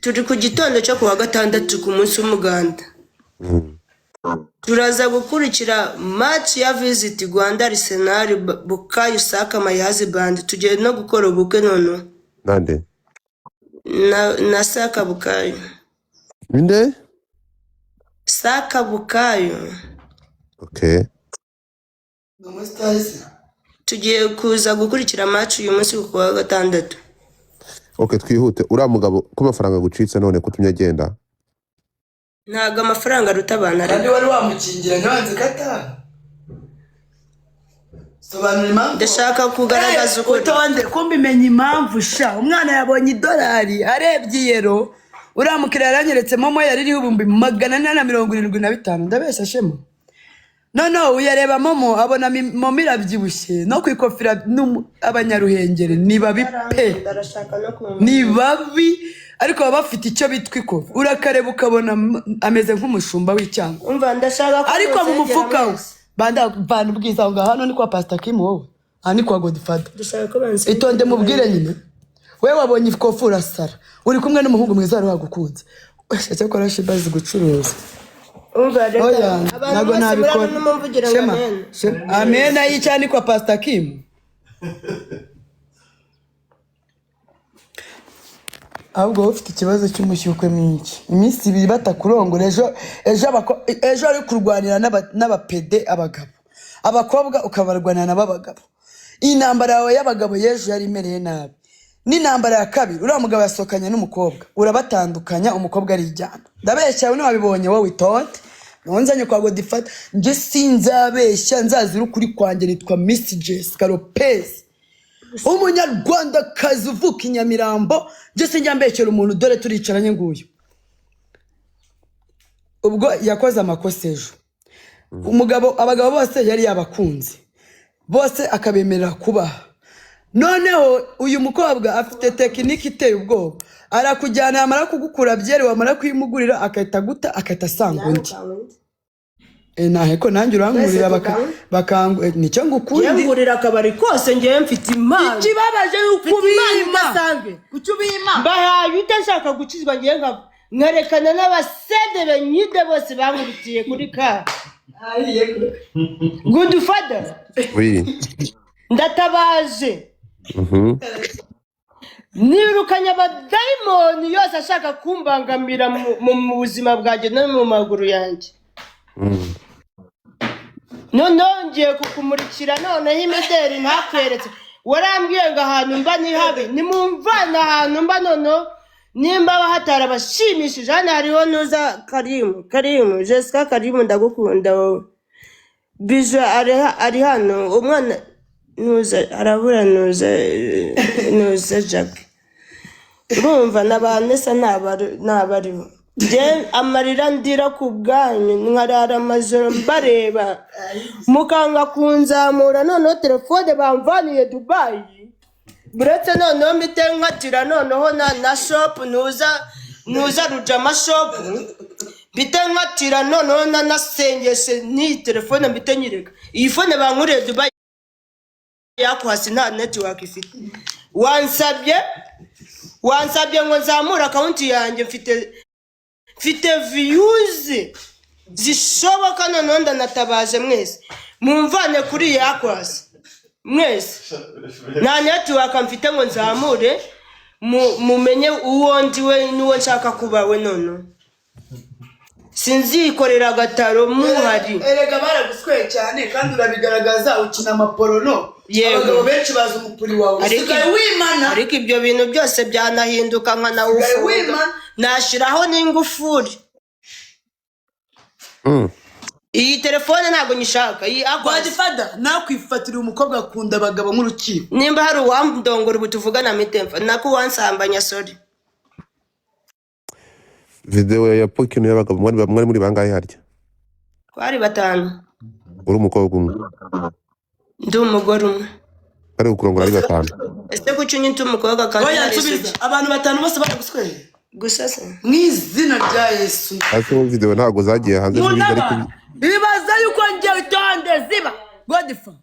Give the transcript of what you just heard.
Turi ku gitondo cyo kuwa gatandatu, ku munsi w'umuganda. Turaza gukurikira match ya Visit Rwanda, Arsenal. Bukayo Saka, my husband, tugiye no gukora ubukwe noneho. Nande? Na Saka Bukayo. Ninde? Saka Bukayo. Okay. Ni umusitari se? Tugiye kuza gukurikira match uyu munsi ku wa gatandatu. Okay, twihute. Uriya mugabo ko amafaranga agucitse none kutumye agenda? Ntabwo amafaranga aruta abantu. Kandi Ariko wari wamukingiranye, wanze ko ataha. Sobanura impamvu. Ndashaka kugaragaza ukuri. Utonde kumbi, menya impamvu sha. Umwana yabonye idolari, arebye iyero. Uriya mukiriya yaranyeretse MoMo yari iriho 475,000. Ndabeshya, Shema? Noneho uyareba MoMo, abona MoMo irabyibushye no ku ikofi abanyaruhengeri ni babi pe. Arashaka no kumva. Ni babi, ariko baba bafite icyo bitwa ikofi. Urakareba ukabona ameze nk'umushumba w'icyangwe. Umva, ndashaka ko Ariko mu munsengera mufuka we mwese. Banda vana ubwiza aho ngaho. Hano ni kwa Pastor Kim, wowe aha ni kwa Godfather. Ndashaka ko bansengera. Itonde mubwire nyine. We wabonye ikofi urasara, uri kumwe n'umuhungu mwiza wari wagukunze. Cyakora Shiba azi gucuruza. Umva, reka Oya, abantu ntabwo bose nabikora. muri hano mumvugira ngo Shema, amen. Shema, amena y'icya ni kwa Pastor Kim. Ahubwo wowe ufite ikibazo cy'umushyukwe mwinshi. Iminsi 2 batakurongora, ejo ejo ari kurwanira n'abapede abagabo, abakobwa ukabarwanira nabo abagabo. Intambara yawe y'abagabo y'ejo yari imereye nabi. N'intambara ya kabiri, uriya mugabo yasohokanye n'umukobwa, urabatandukanya, umukobwa arijyana. Ndabeshya? Wowe ntiwabibonye? Wowe itonde nonzanye kwa Godfather. Njye sinzabeshya, nzazira ukuri kwanjye. Nitwa Miss Jessica Lopez, umunyarwandakazi uvuka i Nyamirambo. Njye sinjya mbeshyera umuntu. Dore turicaranye nguyu. Ubwo yakoze amakosa ejo. Umugabo, abagabo bose yari yabakunze bose, akabemerera kubaha. Noneho uyu mukobwa afite tekinike iteye ubwoba: arakujyana, yamara kugukura byeri, wamara kuyimugurira, agahita aguta, agahita asanga undi. Naheko nanjye urankurira. Twese Baka nicyo Ngewe ngukundi. Ngurira akabari kose. Ngewe mfite impano. Ikibabaje ni uko Mfite impano ubima. idasanzwe. Kuki ubima? Mbahaye udashaka gukizwa. Ngewe nkarekana n'abasede benyide bose bankubitiye kuri ka Godfather. Oui. Ndatabaje. Nirukanye abadayimoni yose ashaka kumbangamira mu buzima bwanjye no mu maguru yanjye. Noneho ngiye kukumurikira noneho imideri ntakweretse. Warambwiye ngo ahantu mba ni habi. Nimumvane ahantu mba. Noneho nimba hatarabashimishije, hano hariho nuza Karimu, Karimu Jessica, Karimu ndagukunda wowe. Bijo ari hano, umwana nuza arabura, nuza nuza Jack. Urumva na ba Nesa ntabariho. Njye amarira ndira ku bwanyu, nkarara amajoro mbareba, mukanga kunzamura. Noneho telefone bamvaniye Dubayi, buretse noneho mpite nkatira noneho na shop nuza Rujama Shop, mpite nkatira noneho nanasengeshe n'iyi telefone, mpite nyireka. Iyi phone bankuriye Dubayi yakwasi, nta network ifite. Wansabye ngo nzamure account yanjye. Mfite views zishoboka. Noneho ndanatabaje mwese, mumvane kuri iyi akwasi mwese. Nta network mfite ngo nzamure, mumenye uwo ndi we n'uwo nshaka kuba we. Noneho sinzikorera agataro muhari. Erega baragusweye cyane, kandi urabigaragaza, ukina amaporono. Yego. Abagabo benshi bazi umupuri wawe. Ariko Usigaye wimana. Ariko ibyo bintu byose byanahinduka nkanawufunga. Wimana. Nashyiraho n'ingufuri. Iyi telefone ntabwo nyishaka, iyi akwasi. Godfather nakwifatira umukobwa akunda abagabo nk'urukiko. Nimba hari uwandongora ubu tuvugana, mitemfa nako uwansambanya, sorry. Video ya Pokino y'abagabo, mwari muri bangahe harya? Twari batanu. Uri umukobwa umwe? Ndi umugore umwe. Bari kukurongora ari batanu? Ese kuki unyita umukobwa kandi Oya. nari Nsubiza. isugi? Abantu batanu bose baragusweye? Gusa se. Mu izina rya Yesu. Hasi mu video ntabwo zagiye hanze, ntibizi ariko Munaba bibaza yuko njye, itonde, ziba Godfa.